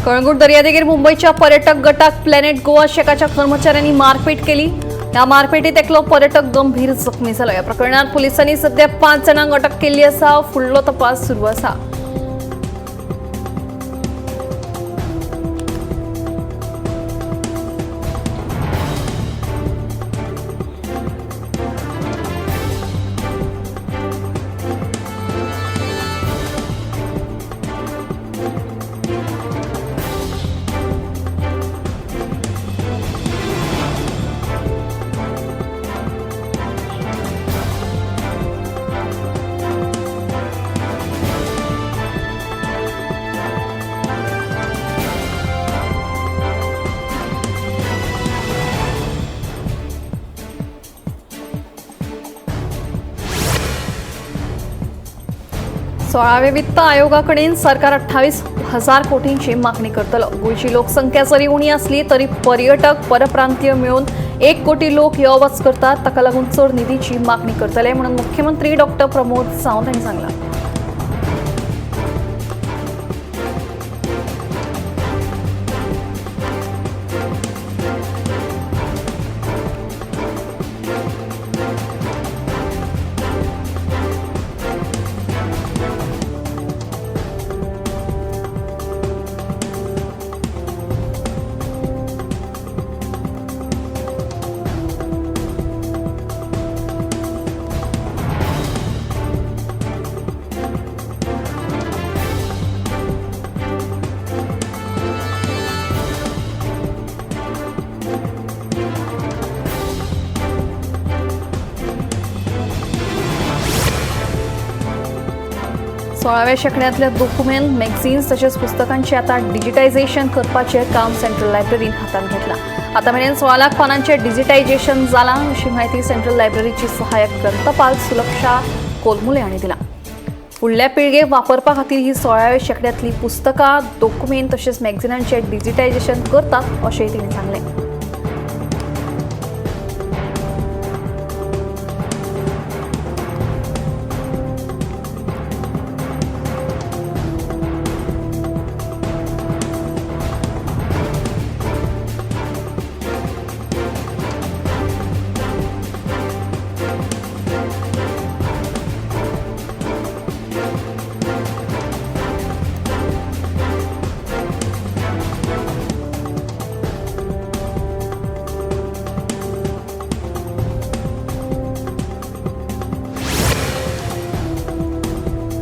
कळंगूट दर्यादेगेर मुंबयच्या पर्यटक गटाक प्लॅनेट गोवा शेकाच्या कर्मचाऱ्यांनी मारपेट केली. ह्या मारपेटीत एकलो पर्यटक गंभीर जखमी जालो. ह्या प्रकरणात पोलिसांनी सध्या 5 जाणांक अटक केल्ली आसा. फुडलो तपास सुरू आसा. सोळाव्या वित्त आयोगाकडेन सरकार 28,000 कोटींची मागणी करतलो. गोंयची लोकसंख्या जरी उणी आसली तरी पर्यटक परप्रांतीय मेळून 1 कोटी लोक यो वच करतात. ताका लागून चड निधीची मागणी करतले म्हणून मुख्यमंत्री डॉक्टर प्रमोद सावंत हांणी सांगलां. सोळाव्या शेंकड्यांतल्या डॉक्युमेंट, मॅगझिन्स तशेंच पुस्तकांचे आता डिजिटायझेशन करपाचें काम सेंट्रल लायब्ररीन हातांत घेतलां. आतां मेरेन 16 लाख पानांचें डिजिटायझेशन जालां अशी म्हायती सेंट्रल लायब्ररीची सहाय्यक ग्रंथपाल सुलक्षा कोलमुले हांणी दिला. फुडल्या पिळगेक वापरपा खातीर ही 16व्या शेंकड्यांतली पुस्तकां, डॉक्युमेंट तशेंच मॅगझिनांचें डिजिटायझेशन करतात अशेंय तिणें सांगलें.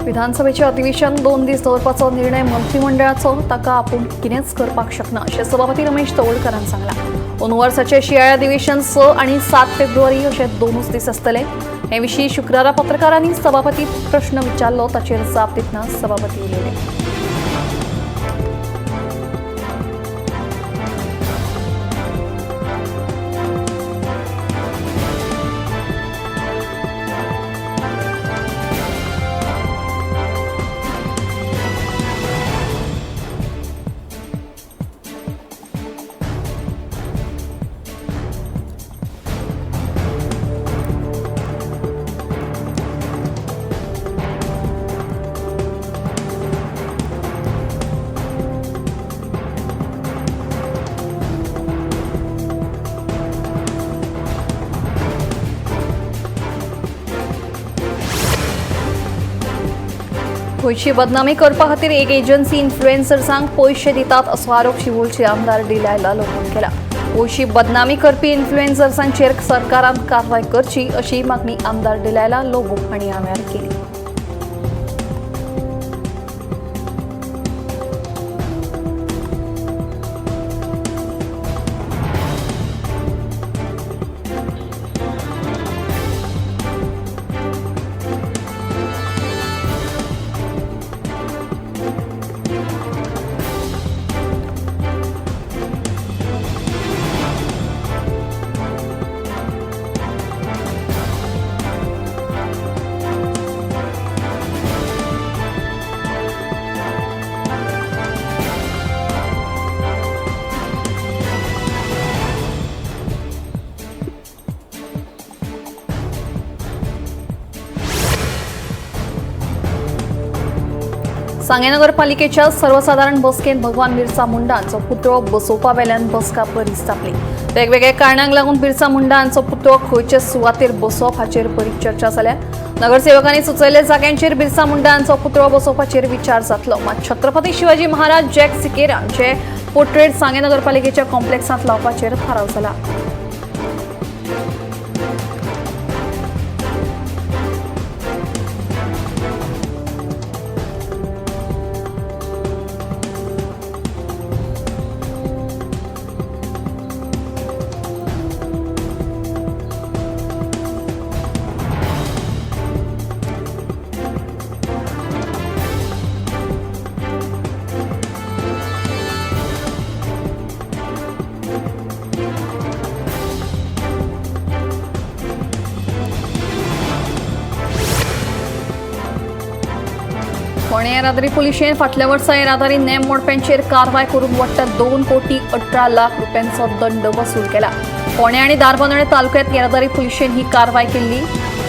विधानसभेचे अधिवेशन 2 दीस दवरपाचो निर्णय मंत्रिमंडळाचो, ताका आपूण कितेंच करपाक शकना अशें सभापती रमेश तवडकारान सांगलां. 2 वर्साचें शिंयाळें अधिवेशन 6 आनी 7 फेब्रुवारी अशे 2 दीस आसतले. हे विशीं शुक्रारा पत्रकारांनी सभापती प्रश्न विचारलो, ताचेर जाप दितना सभापती उलयले. गोंयची बदनामी करपा खातीर एक एजन्सी इन्फ्लुएन्सर्सांक पयशे दितात असो आरोप शिवोलचे आमदार डिलायला लोबोन केला. गोंयची बदनामी करपी इन्फ्लुएन्सर्सांचेर सरकारान कारवाय करची अशी मागणी आमदार डिलायला लोबो हांणी ह्या वेळार केली. सांगें नगरपालिकेच्या सर्वसाधारण बसकेंत भगवान बिरसा मुंडा हांचो पुतळो बसोवपा वेल्यान बसका बरीच तापली. वेगवेगळ्या कारणांक लागून बिरसा मुंडा हांचो पुतळो खंयचे सुवातेर बसोवप हाचेर बरीच चर्चा जाल्या. नगरसेवकांनी सुचयल्ल्या जाग्यांचेर बिरसा मुंडा हांचो पुतळो बसोवपाचेर विचार जातलो. मात छत्रपती शिवाजी महाराज जॅक सिकेरा हांचे पोर्ट्रेट सांगें नगरपालिकेच्या कॉम्प्लेक्सांत लावपाचेर थाराव जाला. फोंडें येरादारी पुलिशेन फाटल्या वर्सा येरादारी नेम मोडप्यांचेर कारवाय करून वट्ट 2,18,00,000 रुपयांचो दंड वसूल केला. फोंडें आनी धारबांदोडें तालुक्यांत येरादारी पुलिशेन ही कारवाय केल्ली.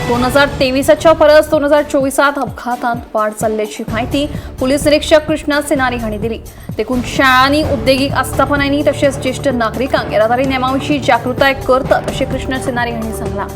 2023च्या परस 2024 अपघातांत वाड जाल्ल्याची म्हायती पुलीस निरीक्षक कृष्णा सिनारी हांणी दिली. देखून शाळांनी, उद्देगीक आस्थापनांनी तशेंच ज्येश्ठ नागरिकांक येरादारी नेमां विशीं जागृताय करतात अशें कृष्णा सिनारी हांणी सांगलां.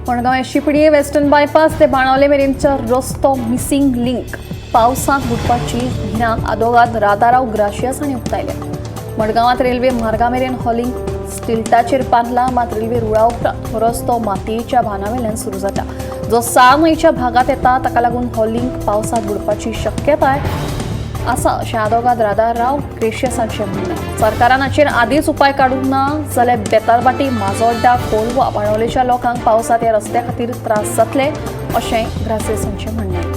मडगांव एसजीपीडीए वेस्टर्न बायपास ते बाणावले मेरेनचो रस्तो मिसिंग लिंक पावसांत बुडपाची भिरांत आदोगाद राधाराव ग्राशियस हांणी उक्तायल्या. मडगांवांत रेल्वे मार्गा मेरेन हो लिंक स्टिल्टाचेर बांदला, मात रेल्वे रुळा उपरांत हो रस्तो मातयेच्या भानावेल्यान सुरू जाता, जो साळ न्हंयच्या भागांत येता. ताका लागून हो लिंक पावसांत बुडपाची शक्यताय आसा अशें आदोगाद राधाराव ग्रेशियस हांचें म्हणणें. सरकारान हाचेर आदींच उपाय काडूंक ना जाल्यार बेतालबाटी, माजोड्डा, कोलवा, बाणावलेच्या लोकांक पावसांत ह्या रस्त्या खातीर त्रास जातले अशें ग्रासियस हांचें म्हणणें.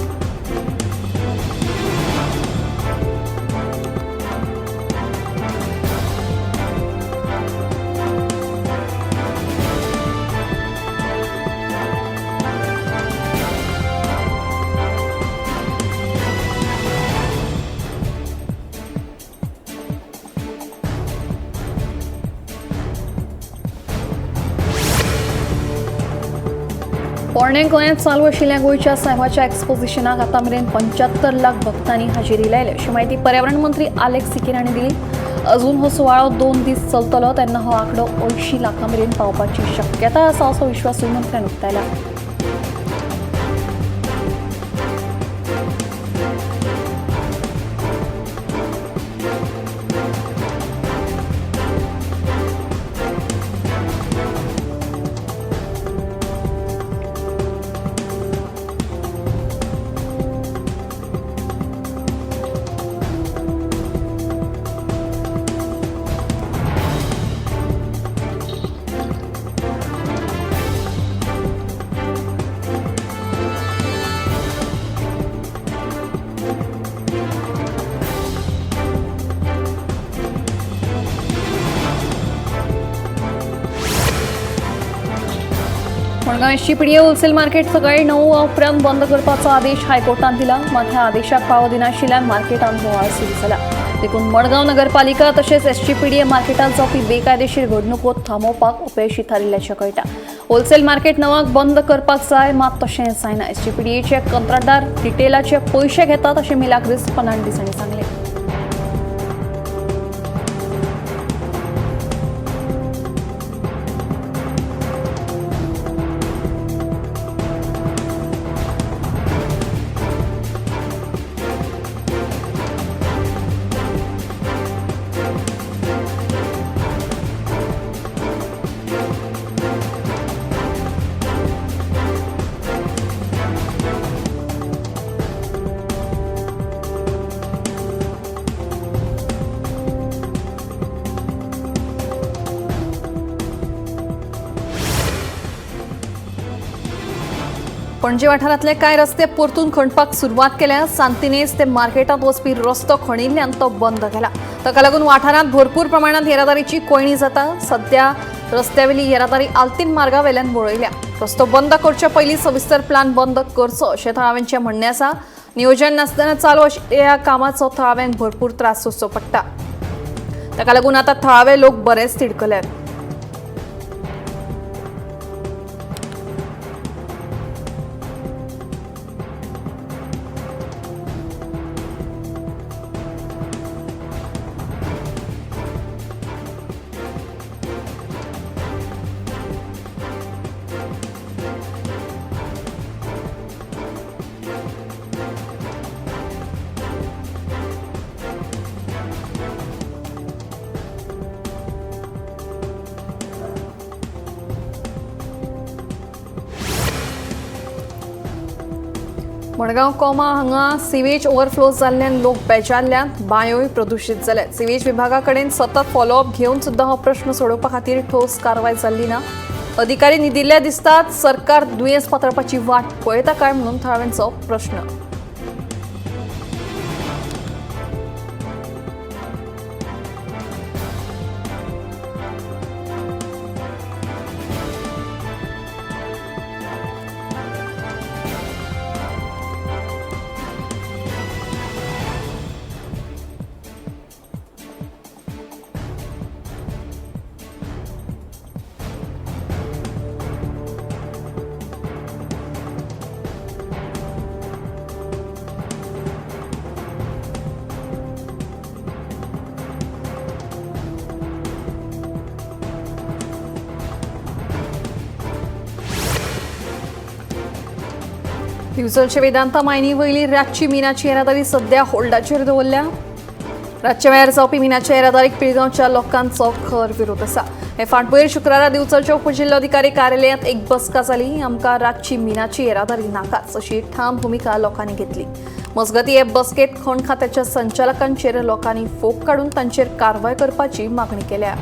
पोरणें गोंयांत चालू आशिल्ल्या गोंयच्या सैमाच्या एक्सपोजिशनाक आतां मेरेन 75 लाख भक्तांनी हाजेरी लायल्या अशी म्हायती पर्यावरण मंत्री आलेक्स सिकेर हांणी दिली. अजून हो सुवाळो 2 दीस चलतलो तेन्ना हो आंकडो 80 लाखां मेरेन पावपाची शक्यताय आसा असो विश्वासूय मंत्र्यान उक्तायला. मडगांव एसजीपीडीए होलसेल मार्केट सकाळी 9 उपरांत बंद करपाचो आदेश हायकोर्टान दिला. मात ह्या आदेशाक पाळो दिनाशिल्ल्यान मार्केटांत बोवाळ सुरू जाला. देखून मडगांव नगरपालिका तशेंच एसजीपीडीए मार्केटांत जावपी बेकायदेशीर घडणुको थांबोवपाक अपेशी थारिल्ल्याचें कळटा. होलसेल मार्केट 9 बंद करपाक जाय, मात तशें जायना. एसजीपीडीएचे कंत्राटदार रिटेलाचे पयशे घेतात अशें मिलाग्रीस फर्नांडीस हांणी सांगलें. पणजे वाठारांतले कांय रस्ते परतून खणपाक सुरवात केल्या. सांतिनेज ते मार्केटांत वचपी रस्तो खणिल्ल्यान तो बंद केला. ताका लागून वाठारांत भरपूर प्रमाणांत येरादारीची कोंयडी जाता. सध्या रस्त्यावेली येरादारी आल्तीन मार्गावेल्यान वळयल्या. रस्तो बंद करचे पयलीं सविस्तर प्लान बंद करचो अशें थळाव्यांचें म्हणणें आसा. नियोजन नासतना चालू आशिल्ल्या ह्या कामाचो थळाव्यांक भरपूर त्रास सोंसचो पडटा. ताका लागून आतां थळावे लोक बरेच तिडकल्यात. मडगांव कोमा हांगा सिवेज ओव्हरफ्लो जाल्ल्यान लोक बेजारल्यात. बांयोय प्रदुशीत जाल्यात. सिवेज विभागा कडेन सतत फॉलोअप घेवन सुद्दां हो प्रश्न सोडोवपा खातीर ठोस कारवाय जाल्ली ना. अधिकारी न्हिदिल्ले दिसतात. सरकार दुयेंस पातळपाची वाट पळयता काय म्हणून थळाव्यांचो प्रश्न. दिवचलचे वेदांता मायनी वयली रातची मिनाची येरादारी सध्या होल्डाचेर दवरल्या. रातच्या वेळार जावपी मिनाच्या येरादारीक पिळगांवच्या लोकांचो खर विरोध आसा. हे फाटभुंयेर शुक्रारा दिवचलच्या उपजिल्लोधिकारी कार्यालयांत एक बसका जाली. आमकां रातची मिनाची येरादारी नाकाच अशी ठाम भुमिका लोकांनी घेतली. मजगतीं हे बसकेंत खण खात्याच्या संचालकांचेर लोकांनी फोग काडून तांचेर कारवाय करपाची मागणी केल्या.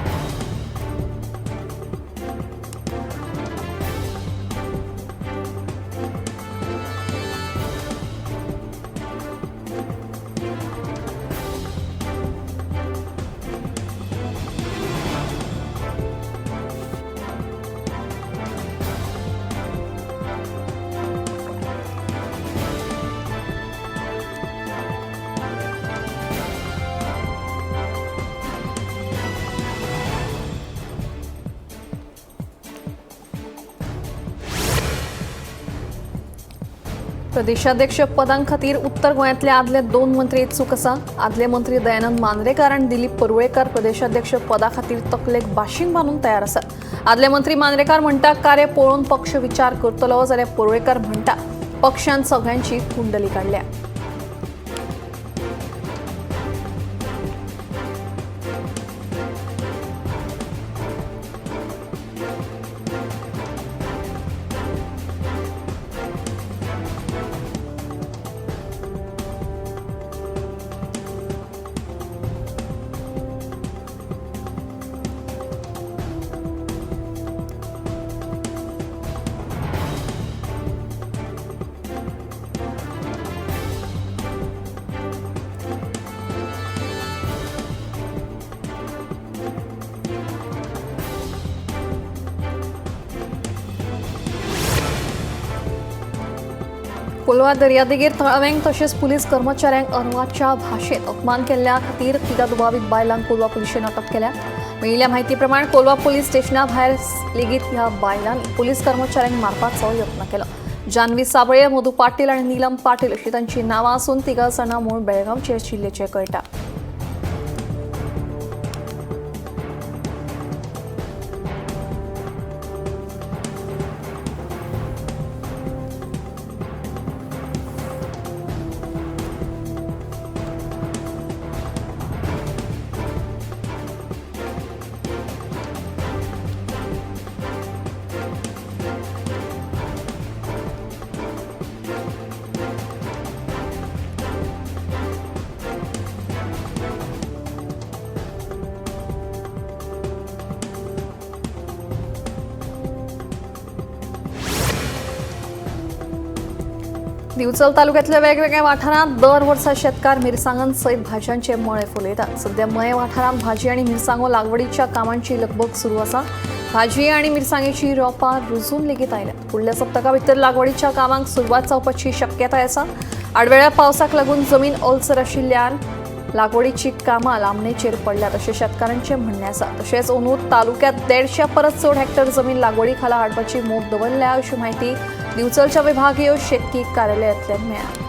प्रदेशाध्यक्ष पदांखातीर उत्तर गोंयांतले आदले दोन मंत्री इत्सूक आसा. आदले मंत्री दयानंद मांद्रेकार आनी दिलीप परुळेकर प्रदेशाध्यक्ष पदा खातीर तकलेक बाशींग बांदून तयार आसात. आदले मंत्री मांद्रेकार म्हणटा कार्य पळोवन पक्ष विचार करतलो, जाल्यार परुळेकर म्हणटा पक्षान सगळ्यांची कुंडली काडल्या. कोलवा दर्यादेगेर थळाव्यांक तशेंच पुलीस कर्मचाऱ्यांक अर्वाच्या भाशेंत अपमान केल्ल्या खातीर तिगा दुबावीत बायलांक कोलवा पुलिशेन अटक केल्या. मेळिल्ल्या म्हायती प्रमाण कोलवा पुलीस स्टेशना भायर लेगीत ह्या बायलांनी पुलीस कर्मचाऱ्यांक मारपाचो यत्न केलो. जान्हवी साबळे, मधू पाटील आनी नीलम पाटील अशी तांची नांवां आसून तिगां जाणां मूळ बेळगांवचे आशिल्ल्याचें कळटा. दिवचल तालुक्यातल्या वेगवेगळ्या वाठारांत दर वर्सा शेतकार मिरसांगां सयत भाजयांचे मळे फुलयतात। सध्या मये वाठारांत भाजी आनी मिरसांगो लागवडीच्या कामांची लगबग सुरू आसा। भाजी आनी मिरसांगेची रोपां रुजून लेगीत आयल्यात। फुडल्या सप्तका भितर लागवडीच्या कामांक सुरवात जावपाची शक्यताय आसा। आडवेळ्या पावसाक लागून जमीन ओलसर आशिल्ल्यान लागवडीची कामां लांबणेचेर पडल्यात अशें शेतकारांचें म्हणणें आसा। तशेंच अंदू तालुक्यात 150 परस चड हेक्टर जमीन लागवडी खाला हाडपाची मोख दवरल्या अशी म्हायती दिवचलच्या विभागीय शेतकी कार्यालयांतल्यान मेळ्ळ्या।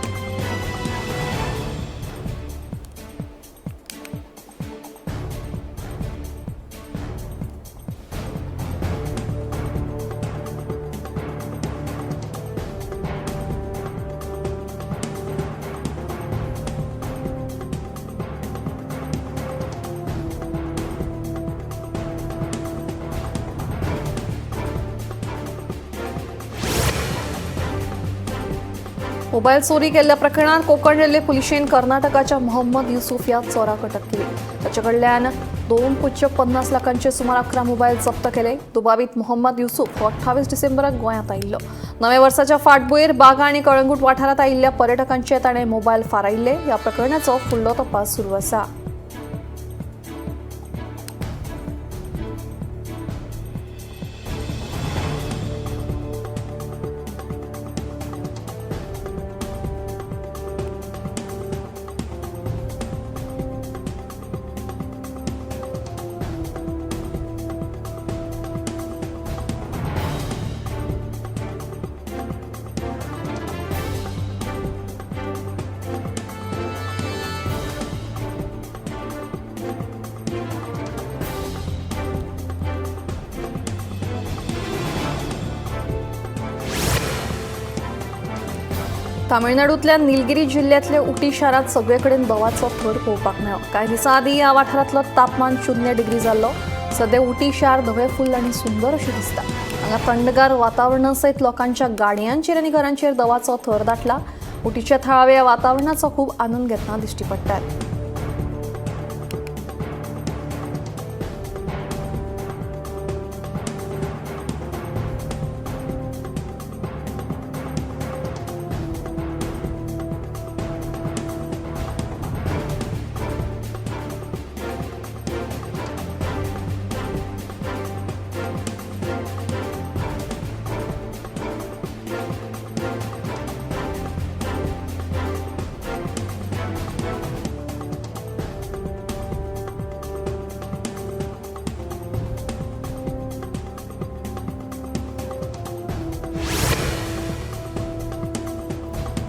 मोबाईल चोरी केल्ल्या प्रकरणात कोकण रेल्वे पुलिशेन कर्नाटकाच्या मोहम्मद युसुफ ह्या चोराक अटक केली। ताचे कडल्यान 2.50 लाखांचे सुमार 11 मोबाईल जप्त केले। दुबावीत मोहम्मद युसुफ हो 28 डिसेंबराक गोंयांत आयिल्लो। नव्या वर्साच्या फाटभुंयेर बागा आनी कळंगूट वाठारांत आयिल्ल्या पर्यटकांचे ताणें मोबायल फारायिल्ले। ह्या प्रकरणाचो फुडलो तपास सुरू आसा। तामिळनाडूतल्या निलगिरी जिल्ह्यातल्या उटी शारात सगळेकडेन दवाचो थर पळोवपाक मेळ्ळो। कांय दिसां आदीं ह्या वाठारांतलो तापमान 0 डिग्री जाल्लो। सद्या उटी शार धवें फुल्ल आनी सुंदर अशें दिसता। हांगा थंडगार वातावरणा सयत लोकांच्या गाडयांचेर आनी घरांचेर दवाचो थर दाटला। उटीच्या थळाव्या वातावरणाचो खूब आनंद घेतना दिश्टी पडटात।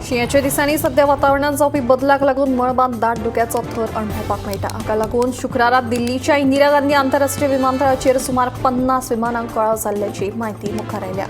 शिंयाच्या दिसांनी सध्या वातावरणात जावपी बदलाक लागून मळबांत दाट धुक्याचो थर अणभवपाक मेळटा। हाका लागून शुक्रारा दिल्लीच्या इंदिरा गांधी आंतरराष्ट्रीय विमानतळाचेर सुमार 50 विमानांक कळाव जाल्ल्याची म्हायती मुखार आयल्या।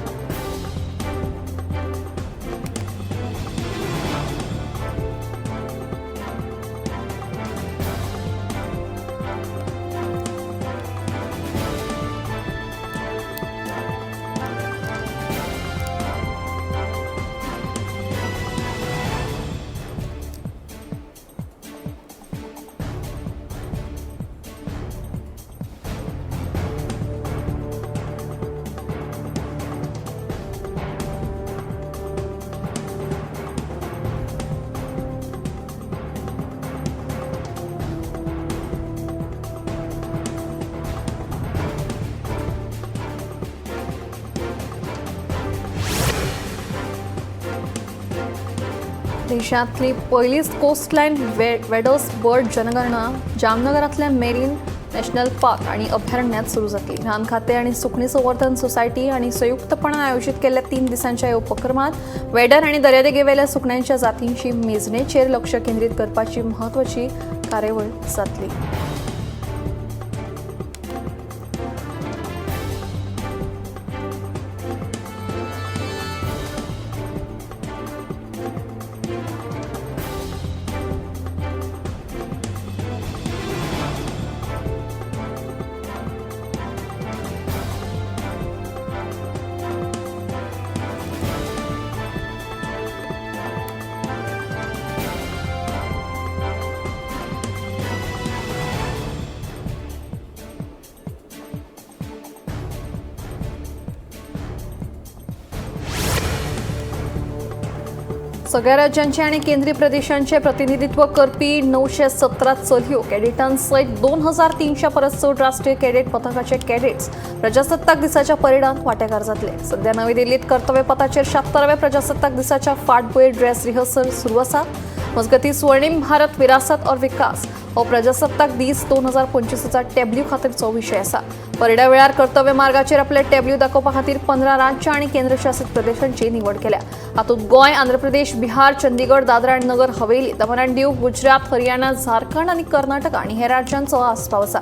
देशांतली पयलीच कोस्टलायन वेडर्स बर्ड जनगणना जामनगरांतल्या मेरीन नॅशनल पार्क आणि अभयारण्यात सुरू जातली। रान खाते आणि सुकणी संवर्धन सोसायटी आणि संयुक्तपणान आयोजित केल्ल्या 3 दिसांच्या ह्या उपक्रमात वेडर आणि दर्यादेगेवेल्या सुकण्यांच्या जातींची मेजणेचेर लक्ष केंद्रीत करपाची म्हत्वाची कार्यावळ जातली। सगळ्या राज्यांचे आणि केंद्रीय प्रदेशांचे प्रतिनिधित्व करपी 917 चलयो कॅडेटांसयत 2300 परस चड राष्ट्रीय कॅडेट पथकाचे कॅडेट्स प्रजासत्ताक दिसाच्या परेडांत वांटेकार जातले. सध्या नवी दिल्लीत कर्तव्य पथाचेर 76व्या प्रजासत्ताक दिसाच्या फाटभुंयेर ड्रेस रिहर्सल सुरू आसा. मजगतीं स्वर्णिम भारत विरासत और विकास हो प्रजासत्ताक दीस 2025 टॅब्ल्यू खातीरचो विशय आसा. परेडा वेळार कर्तव्य मार्गाचेर आपले टॅब्ल्यू दाखोवपा खातीर 15 राज्यां आनी केंद्रशासित प्रदेशांची निवड केल्या. हातूंत गोंय, आंध्र प्रदेश, बिहार, चंदीगड, दादरा आनी नगर हवेली, दमन आनी दीव, गुजरात, हरियाणा, झारखंड आनी कर्नाटक आनी हेर राज्यांचो आस्पाव आसा.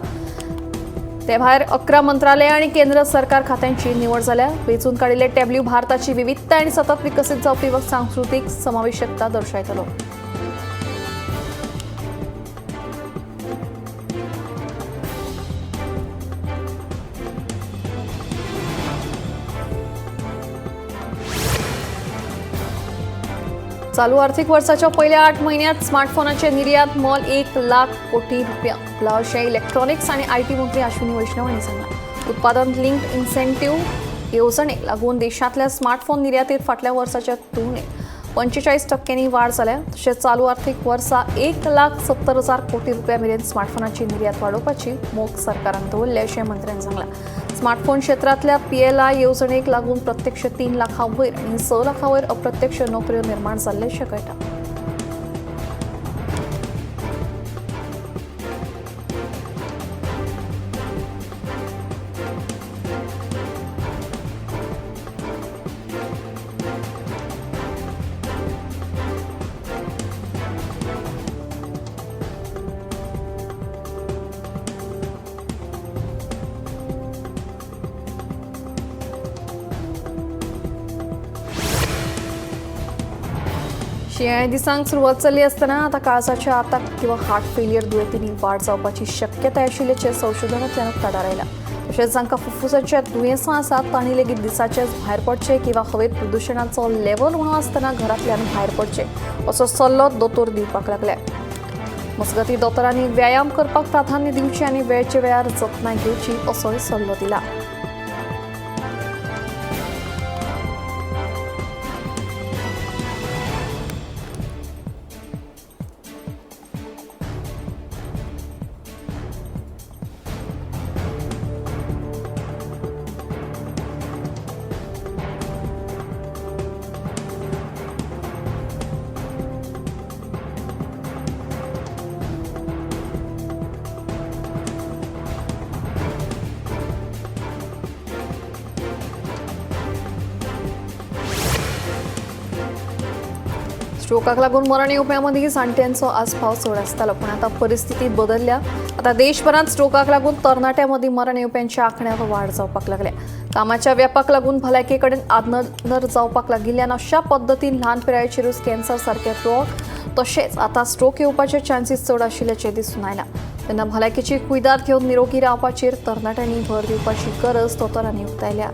ते भायर 11 मंत्रालय आनी केंद्र सरकार खात्यांची निवड जाल्या. वेंचून काडिल्ले टॅब्ल्यू भारताची विविधता आनी सतत विकसीत जावपी सांस्कृतीक समावेशकता दर्शयतलो. चालू आर्थिक वर्षाच्या पहिल्या 8 महिन्यात स्मार्टफोनाचे निर्यात मोल 1 लाख कोटी रुपया हुपला अशें इलेक्ट्रॉनिक्स आनी IT मंत्री अश्विनी वैष्णव हांणी सांगलां. उत्पादन लिंक्ड इन्सेंटिव्ह येवजणेक लागून देशांतल्या स्मार्टफोन निर्यातीत फाटल्या वर्साच्या तुलनेत 45% वाड जाल्या. तशेंच चालू आर्थिक वर्सा 1,70,000 कोटी रुपया मेरेन स्मार्टफोनाची निर्यात वाडोवपाची मोख सरकारान दवरल्या अशें मंत्र्यान सांगलां. स्मार्टफोन क्षेत्रांतल्या PLI येवजणेक लागून प्रत्यक्ष 3 लाखां वयर आनी 6 लाखां वयर अप्रत्यक्ष नोकऱ्यो निर्माण जाल्ल्याचें कळटा. शिंयाळ्या दिसांक सुरवात जाल्ली आसतना आतां काळजाच्या आताक किंवा हार्ट फेलियर दुयेंतींनी वाड जावपाची शक्यताय आशिल्ल्याचें संशोधनांतल्यान उक्ताडार आयलां. तशेंच जांकां फुफ्फुसाच्या दुयेंसां आसात तांणी लेगीत दिसाचेच भायर पडचें किंवा हवेत प्रदुशणाचो लेवल उणो आसतना घरांतल्यान भायर पडचें असो सल्लो दोतोर दिवपाक लागले. मजगतीं दोतोरांनी व्यायाम करपाक प्राधान्य दिवचें आनी वेळचे वेळार जतनाय घेवची असोय सल्लो दिला. स्ट्रोकाक लागून मरण येवप्यां मदीं जाण्ट्यांचो आस्पाव चड आसतालो, पूण आतां परिस्थिती बदलल्या. आतां देशभरांत स्ट्रोकाक लागून तरणाट्यां मदीं मरण येवप्यांच्या आंकड्यांत वाड जावपाक लागल्या. कामाच्या व्यापाक लागून भलायके कडेन आदनदर जावपाक लागिल्ल्यान अशा पद्दतीन ल्हान पिरायेचेरूच कॅन्सर सारके रोग तशेंच आतां स्ट्रोक येवपाचे चान्सीस चड आशिल्ल्याचें दिसून आयलां. तेन्ना भलायकेची कुयदाद घेवन निरोगी रावपाचेर तरणाट्यांनी भर दिवपाची गरज दोतोरांनी उक्तायल्या.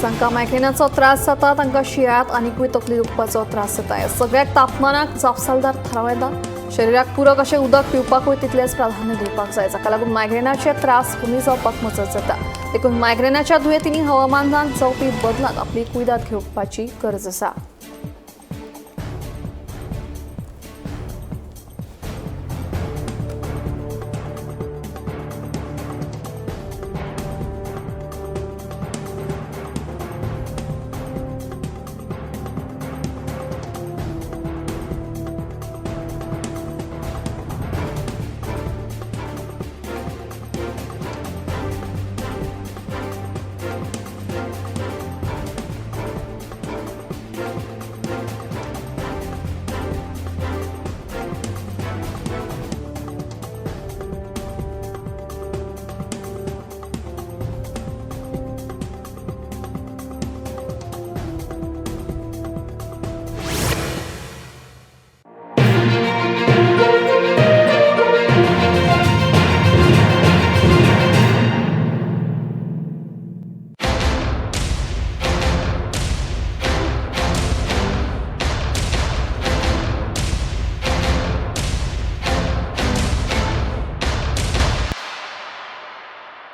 जांकां मायग्रेनाचो त्रास जाता तांकां शिंयाळ्यांत आनिकूय तकली दुखपाचो त्रास जाता. ह्या सगळ्याक तापमानाक जापसालदार थारावं येता. शरिराक पुरक अशें उदक पिवपाकूय तितलेंच प्राधान्य दिवपाक जाय, जाका लागून मायग्रेनाचे त्रास कमी जावपाक मजत जाता. देखून मायग्रेनाच्या दुयेंतींनी हवामानांत जावपी बदलांत आपली कुयदाद घेवपाची गरज आसा.